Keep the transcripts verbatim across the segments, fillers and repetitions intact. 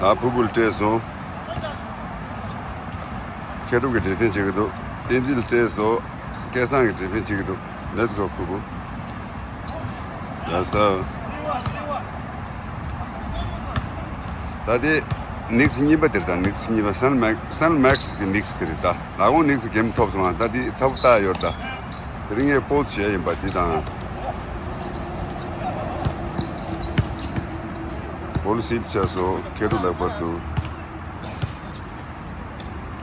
ད་ཕུར་བུ་ལ་སྤྲད་སོང་། མཁས་གྲུབ་ཀྱིས་སྒྲིག་འཛུགས་བྱེད་ཀྱི་འདུག་བསྟན་འཛིན་ལ་སྤྲད་སོང་། སྐལ་བཟང་གིས་སྒྲིག་འཛུགས་བྱེད་ཀྱི་འདུག Let's go ཕུར་བུ། ལགས་སོ། ད་དེ་ནིག་སི་གཉིས་པ་དེ་རེད། ད་ནིག་སི་གཉིས་པ་སན་མེག་སན་མེག་སི་གི་ནིག་སི་དེ་རེད། ད་ལ་གོང་ནིག་སི་གེམ་ཐོབ་སོང་། ད་དེ་ཚ་པོ་ལྟ་ཡོད། ད་དེ་རིང་ངས་པོ་སི་བྱས་ཡིན་པ་དེ་དང་། བོ་ལི་སིལ་བྱས་སོང་། མཁས་གྲུབ་ལག་པར་དུ།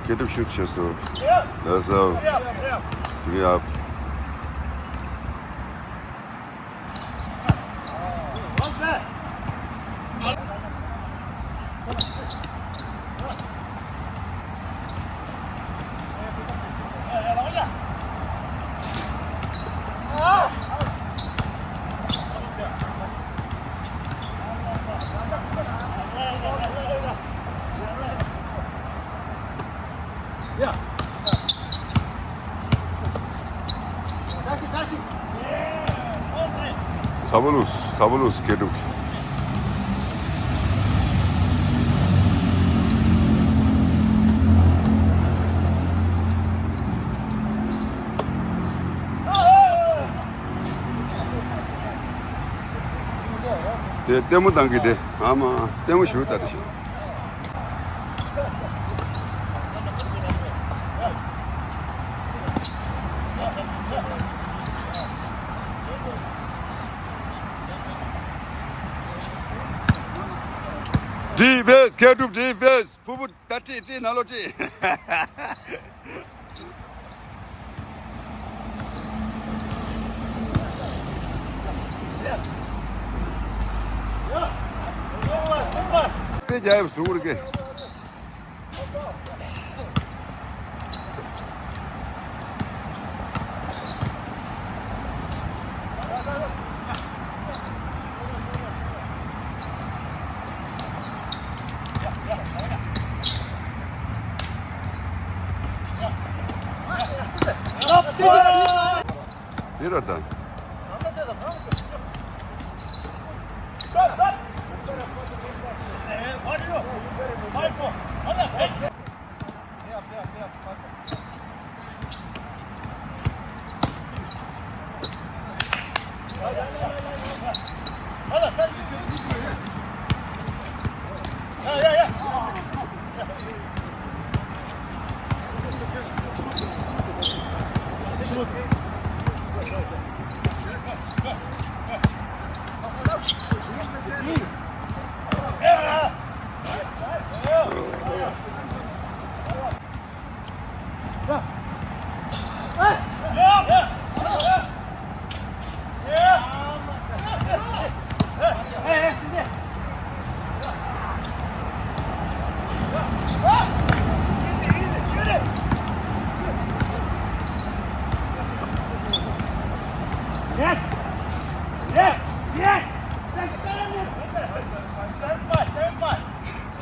མཁས་གྲུབ་ཤུད་བྱས་སོང་། ལགས་སོ། རི་ཨབ། ཚ་པོ་ལུས། ཚ་པོ་ལུས། མཁས་གྲུབ། དེ་ལྟད་མོ་བཏང་གི་དེ། ཨ་མ། ལྟད་མོ་ཞུ་ད་དེ་ཞུ། ཌི་ཕེན་སི། མཁས་གྲུབ་ཌི་ཕེན་སི། ཕུར་བུ་ད་ཁྲིད་ཁྲིད་ནང་ལོགས་ཁྲིད། རྩེ་རྒྱག་ཡབ་ཟུག་རེད་ཀེ། དེ་ར་ད།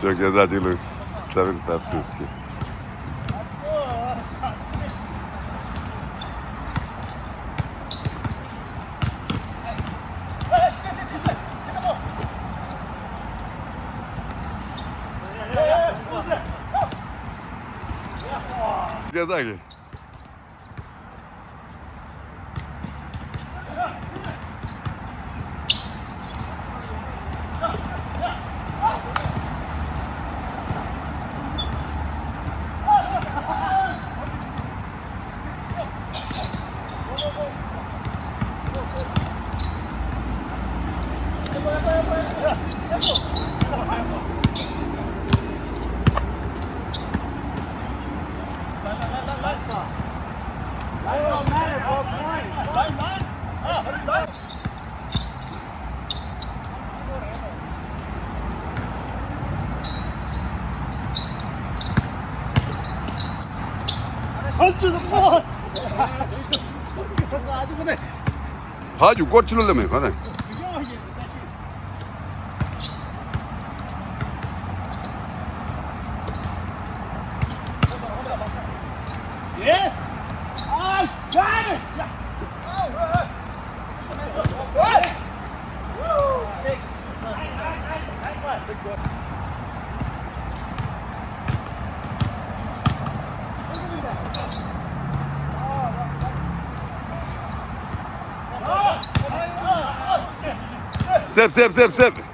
ཅོ་གེ་ཟ་ཅིག་ལུགས་སེ་བེན་པེབ་སི་སི་ཀི། གེ་ཟ་གི། ཕ་རྒྱུ་སྐོར་ཕྱི་ལོགས་ལ་མེད་ག་ནས། Yes! I got it! Yeah. Oh, uh, uh. Good. Woo! Hey. Nice, nice, nice, nice one. Good, good. Step, step, step, step.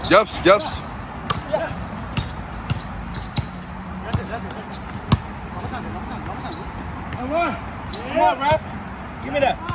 རྒྱབ། རྒྱབ། Come on, ref. Give me that.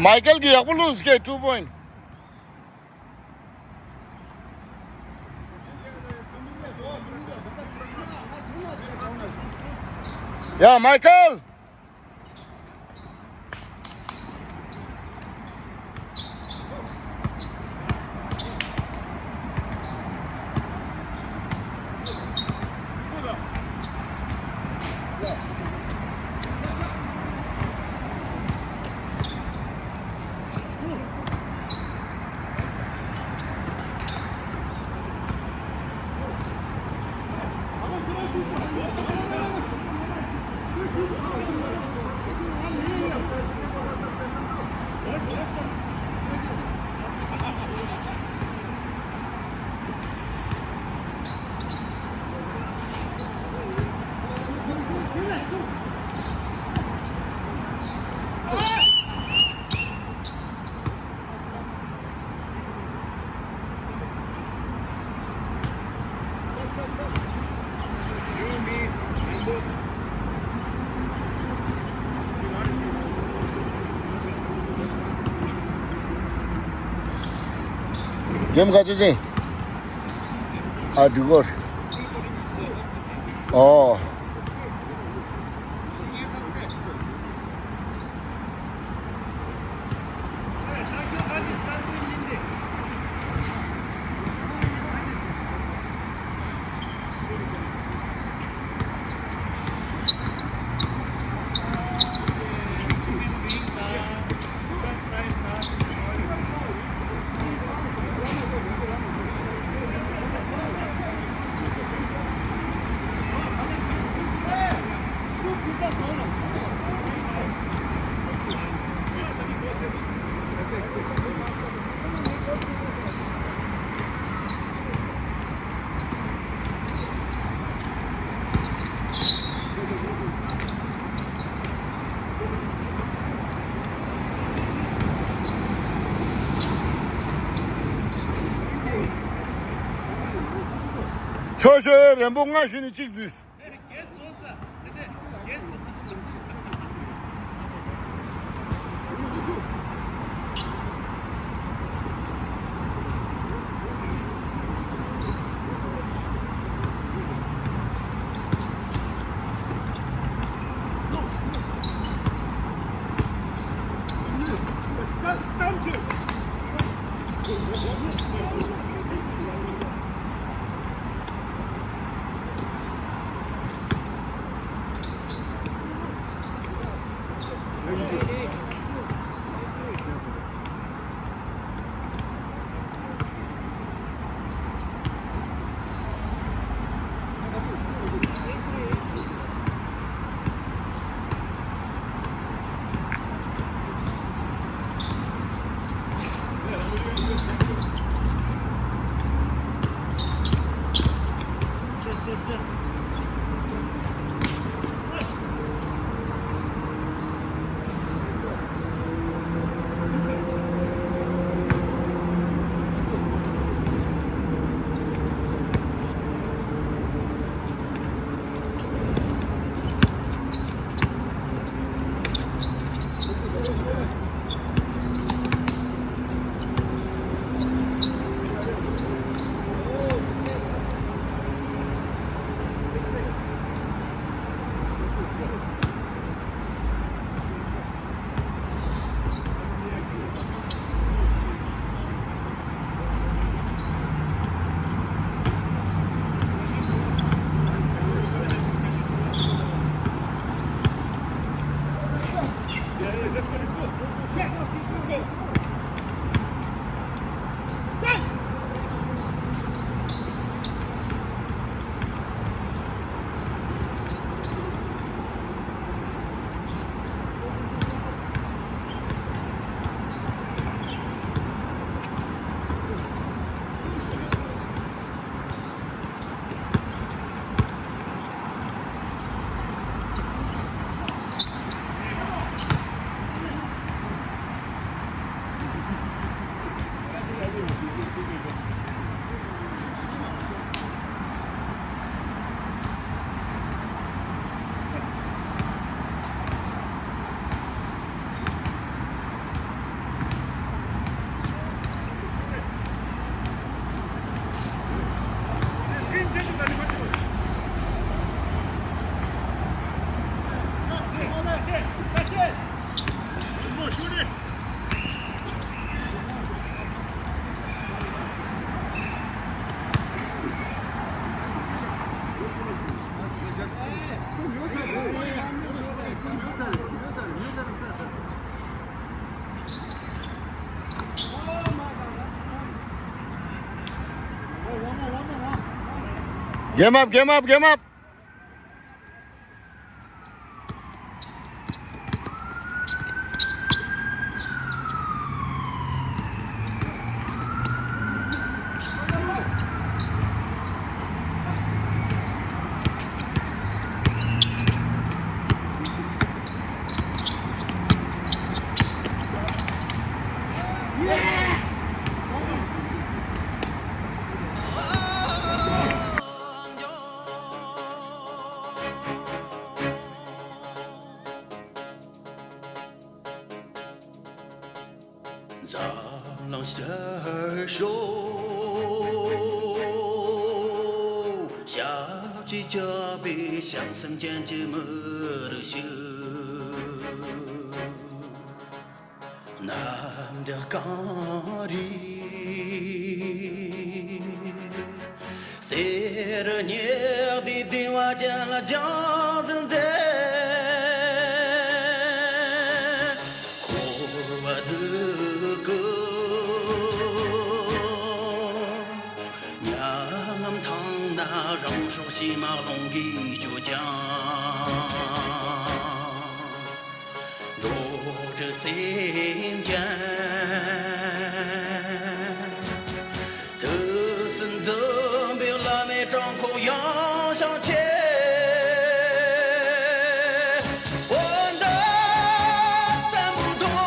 མའི་ཀལ་གྱིས་ཡག་པོ་བླུགས་ཀྱི། two point. ཡ་མའི་ཀལ། རྒྱན་ག་ཚོད་ཅན། ཨ་འགྲིག་གོ། ཨོ། ཆོག་ཤོས་རན་པོ་ལྔ་ཞུས་ནས་གཅིག་འཛུལ། Game up, game up, game up. འཛམ་གླིང་ཤར་ཕྱོགས། ཞབས་ཀྱིས་བཅགས་པའི་བྱང་སེམས་ཅན་གྱི་མི་རིགས་ཤིག། གནམ་བདེ་གངས་རི། གསེར་ཉག་དེ་བདེ་བ་ཅན་ལ་སྦྱངས་ཟིན་མཛད། འཁོར་བ་སྡུག་གི་མྱ་ངམ་ཐང་ན་རང་སྲོག་ཕྱི་མ་ལོང་གིས་སྐྱོ་ཀྱང་། རྡོ་རྗེ་སེམས་ཅན། དུས་གསུམ་འཛིན་པའི་བླ་མའི་བྲང་ཁོག་ཡངས་ཤིང་ཆེ། འོ་ད་བཙན་པོ་གདུང་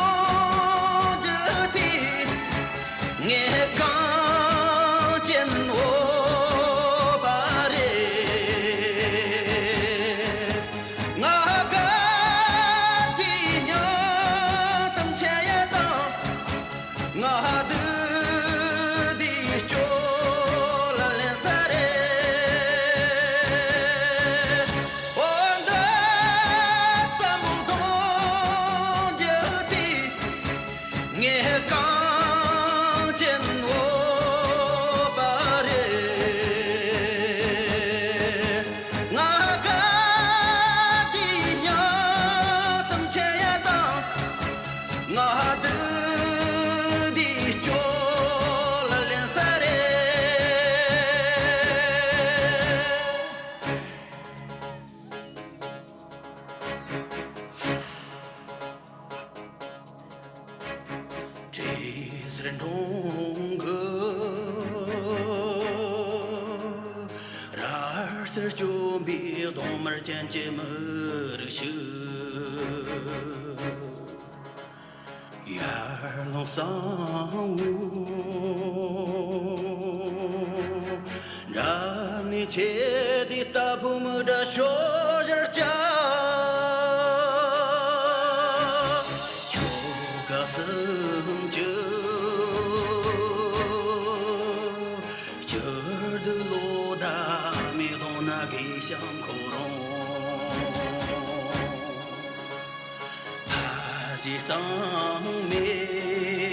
རྒྱུད་དེ། ངས་གངས་ཅན་འོ་བ་རེད། ང་དགའ་དེའི་སྙིང་གཏམ་འཆད་ཡས་དང་། ང་སྡུག་དེའི་སྐྱོ་ལ་ལེན་ས་རེད། འོ་ད་བཙན་པོ་གདུང་རྒྱུད་དེ། ངས་གངས་ཅན་འོ་བ་རེད། ང་དགའ་དེའི་སྙིང་གཏམ་འཆད་ཡས་དང་། ང་སྡུག་དེའི་སྐྱོ་ལ་ལེན་ས་རེད། བྲེ་སེར་འབྲོང་གི་ར་སེར་སྐྱོན་པའི་གདོང་དམར་ཅན་གྱི་མི་རིགས་ཤིག། ཡར་ལངས་གསང་བོ་འགྲམ་ནས་ཆེ་དེ་ལྟ་བུ་མི་འདྲ་ཤོ་ཞར་བྱ། ཁྱོ་ག་སུམ་ཅུ་སྤྱིར་དུ་ལོ་ཟླ་མི་གཏོང་ན་དགེ་ཞང་ཁོ་རང་། ཕ་གཞིས་གཙང་མའི་